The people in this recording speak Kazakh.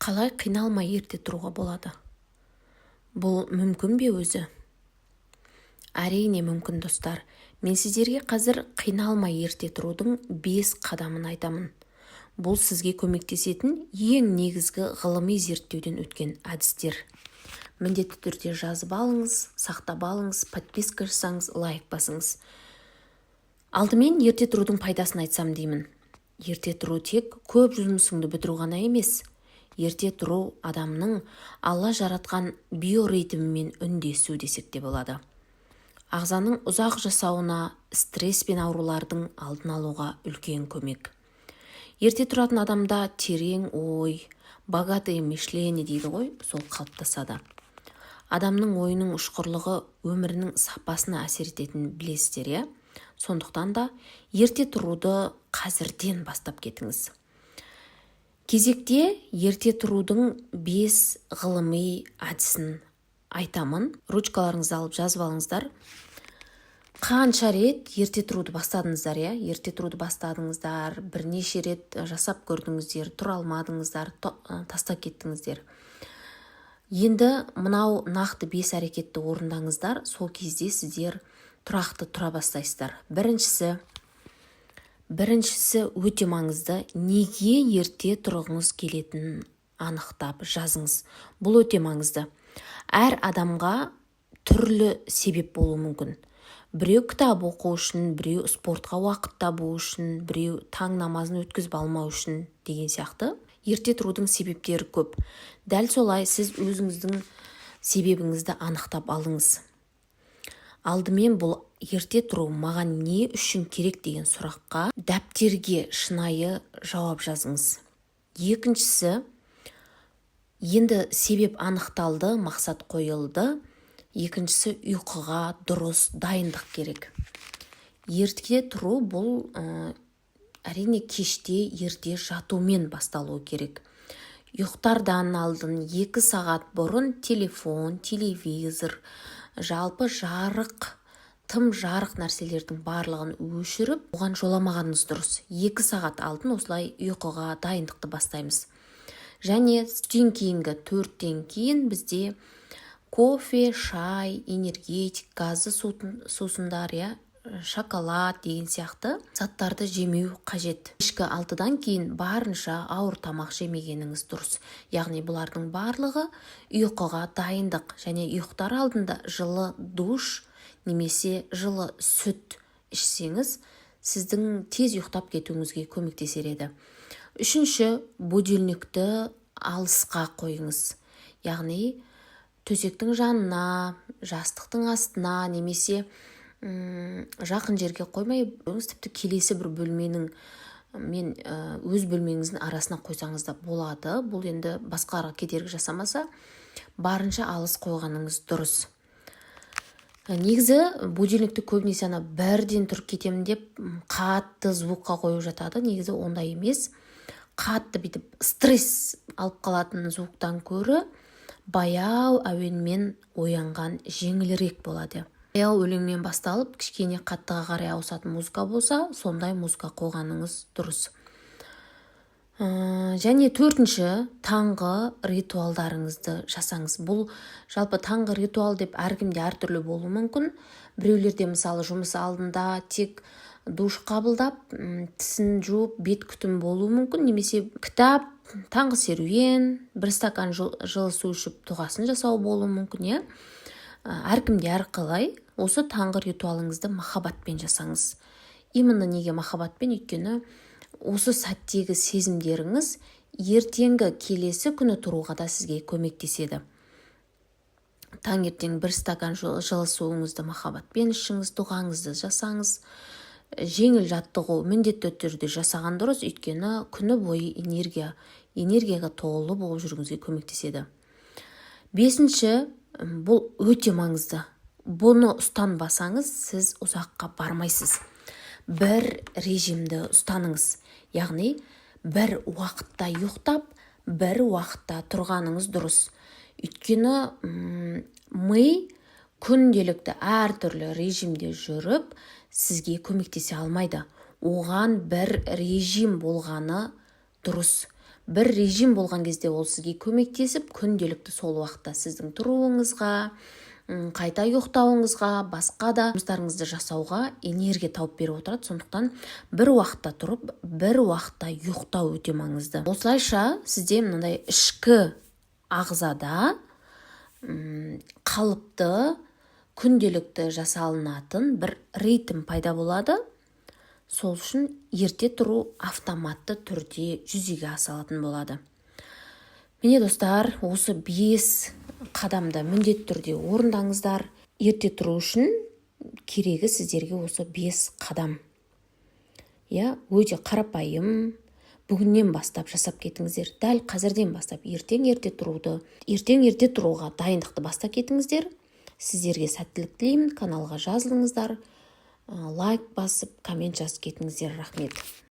Қалай қиналмай ерте тұруға болады? Бұл мүмкін бе өзі? Әрине, мүмкін, достар. Мен сіздерге қазір қиналмай ерте тұрудың 5 қадамын айтамын. Бұл сізге көмектесетін ең негізгі ғылыми зерттеуден өткен әдістер. Міндетті түрде жазып алыңыз, сақтап алыңыз, подписка жасаңыз, лайк басыңыз. Алдымен ерте тұрудың пайдасын айтсам деймін. Ерте тұру тек көп жұмысыңды бітіру ғана емес. Ерте тұру адамның Алла жаратқан биоритмімен үндесу десек те болады. Ағзаның ұзақ жасауына, стресс пен аурулардың алдын алуға үлкен көмек. Ерте тұратын адамда терең ой, богатое мышление дейді ғой, сол қалыптасады. Адамның ойының ұшқырлығы өмірінің сапасына әсер ететінін білесіздер, иә? Сондықтан да ерте тұруды қазірден бастап кетіңіз. Кезекте ерте тұрудың 5 ғылыми әдісін айтамын. Ручкаларыңызды алып, жазып алыңыздар. Қанша рет ерте тұруды бастадыңыздар, иә? Ерте тұруды бастадыңыздар, бірнеше рет жасап көрдіңіздер, тұра алмадыңыздар, тастап кеттіңіздер. Енді мынау нақты 5 әрекетті орындаңыздар, сол кезде сіздер тұрақты тұра бастайсыздар. Біріншісі өте маңызды: неге ерте тұрғыңыз келетінін анықтап жазыңыз. Бұл өте маңызды. Әр адамға түрлі себеп болуы мүмкін. Біреу кітап оқу үшін, біреу спортқа уақыт табу үшін, біреу таң намазын өткізіп алмау үшін деген сияқты. Ерте тұрудың себептері көп. Дәл солай сіз өзіңіздің себебіңізді анықтап алыңыз. Алдымен бұл ерте тұру маған не үшін керек деген сұраққа дәптерге шынайы жауап жазыңыз. Екіншісі, енді себеп анықталды, мақсат қойылды. Екіншісі, ұйқыға дұрыс дайындық керек. Ерте тұру бұл әрине, кеште ерте жатумен басталуы керек. Ұйықтардан алдын 2 сағат бұрын телефон, телевизор, жалпы жарық, тым жарық нәрселердің барлығын өшіріп, оған жоламағаныңыз дұрыс. 2 сағат алдын осылай ұйқыға дайындықты бастаймыз. Және түстен кейінгі 4-тен кейін бізде кофе, шай, энергетик, газды сусындар, иә, шоколад деген сияқты заттарды жемеу қажет. Кешкі 6-дан кейін барынша ауыр тамақ жемегеніңіз дұрыс. Яғни бұлардың барлығы ұйқыға дайындық. Және ұйықтар алдында жылы душ немесе жылы сүт ішсеңіз, сіздің тез ұйықтап кетуіңізге көмектесер еді. Үшінші, будильникті алысқа қойыңыз. Яғни төсектің жанына, жастықтың астына немесе жақын жерге қоймай, тіпті келесі бір бөлменің мен өз бөлмеңіздің арасына қойсаңыз да болады. Бұл енді басқаларға кедергі жасамаса, барынша алыс қойғаныңыз дұрыс. Негізі будильникті көбінесе ана бірден тұрып кетемін деп қатты звукқа қойып жатады. Негізі ондай емес. Қатты бүйтіп стресс алып қалатын звуктан көрі баяу әуенмен оянған жеңілірек болады. Баяу өлеңмен басталып, кішкене қаттыға қарай ауысатын музыка болса, сондай музыка қойғаныңыз дұрыс. Және төртінші, таңғы ритуалдарыңызды жасаңыз. Бұл жалпы таңғы ритуал деп әркімде әртүрлі болуы мүмкін. Біреулерде, мысалы, жұмыс алдында тек душ қабылдап, тісін жуып, бет күтім болуы мүмкін немесе кітап, таңғы серуен, бір стакан жылы су ішіп, дұғасын жасау болуы мүмкін, иә. Әркімде әрқалай. Осы таңғы ритуалыңызды махаббатпен жасаңыз. Именно неге махаббатпен? Өйткені осы сәттегі сезімдеріңіз ертеңгі келесі күні тұруға да сізге көмектеседі. Таңертең бір стакан жылы суыңызды махаббатпен ішіңіз, дұғаңызды жасаңыз. Жеңіл жаттығу міндетті түрде жасаған дұрыс, өйткені күні бойы энергияға толы болып жүруіңізге көмектеседі. Бесінші, бұл өте маңызды. Бұны ұстанбасаңыз, сіз ұзаққа бармайсыз. Бір режимді ұстаныңыз. Яғни бір уақытта ұйықтап, бір уақытта тұрғаныңыз дұрыс. Өйткені ми күнделікті әртүрлі режимде жүріп, сізге көмектесе алмайды. Оған бір режим болғаны дұрыс. Бір режим болған кезде ол сізге көмектесіп, күнделікті сол уақытта сіздің тұруыңызға, қайта ұйықтауыңызға, басқа да жұмыстарыңызды жасауға энергия тауып беріп отырады. Сондықтан бір уақытта тұрып, бір уақытта ұйықтау өте маңызды. Осылайша сізде мынандай ішкі ағзада қалыпты, күнделікті жасалынатын бір ритм пайда болады. Сол үшін ерте тұру автоматты түрде жүзеге аса алатын болады. Міне, достар, осы 5 қадамды міндетті түрде орындаңыздар. Ерте тұру үшін керегі сіздерге осы 5 қадам, иә, өте қарапайым. Бүгіннен бастап жасап кетіңіздер. Дәл қазірден бастап ертең ерте тұруды, ертең ерте тұруға дайындықты бастап кетіңіздер. Сіздерге сәттілік тілеймін. Каналға жазылыңыздар, лайк басып, коммент жазып кетіңіздер. Рахмет.